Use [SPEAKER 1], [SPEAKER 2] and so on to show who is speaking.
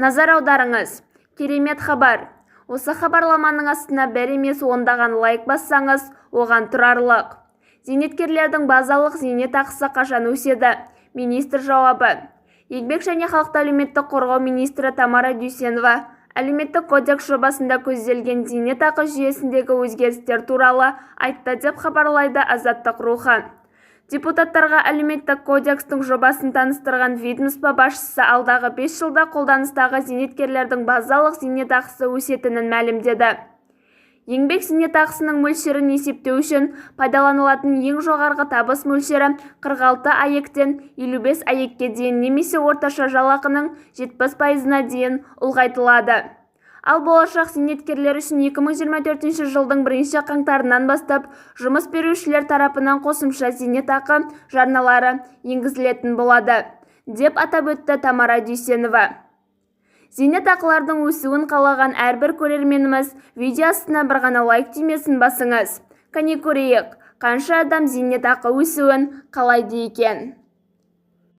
[SPEAKER 1] Назар аударыңыз! Керемет хабар! Осы хабарламаның астына бір емес ондаған лайк бассаңыз, оған тұрарлық. Зейнеткерлердің базалық зейнетақысы қашан өседі? Министр жауабы. Еңбек және халықты әлеуметтік қорғау министрі Тамара Дүйсенова Әлеуметтік кодекс жобасында көзделген зейнетақы жүйесіндегі өзгерістер туралы айтты деп хабарлайды Азаттық Рухы. Депутаттарға Әлеуметтік кодекстің жобасын таныстырған ведомство басшысы алдағы 5 жылда қолданыстағы зейнеткерлердің базалық зейнетақысы өсетінін мәлімдеді. Еңбек зейнетақысының мөлшерін есептеу үшін пайдаланылатын ең жоғарғы табыс мөлшері 46 АЕК-тен 55 АЕК-ке дейін немесе орташа жалақының 70 пайызына дейін ұлғайтылады. Ал болашақ зейнеткерлер үшін 2024 жылдың бірінші қаңтарынан бастап жұмыс берушілер тарапынан қосымша зейнетақы жарналары енгізілетін болады, деп атап өтті Тамара Дүйсенова. Зейнетақылардың өсуін қалаған әрбір көрерменіміз видео астына бір ғана лайк түймесін басыңыз. Кәне, көрейік, қанша адам зейнетақы өсуін қалайды екен?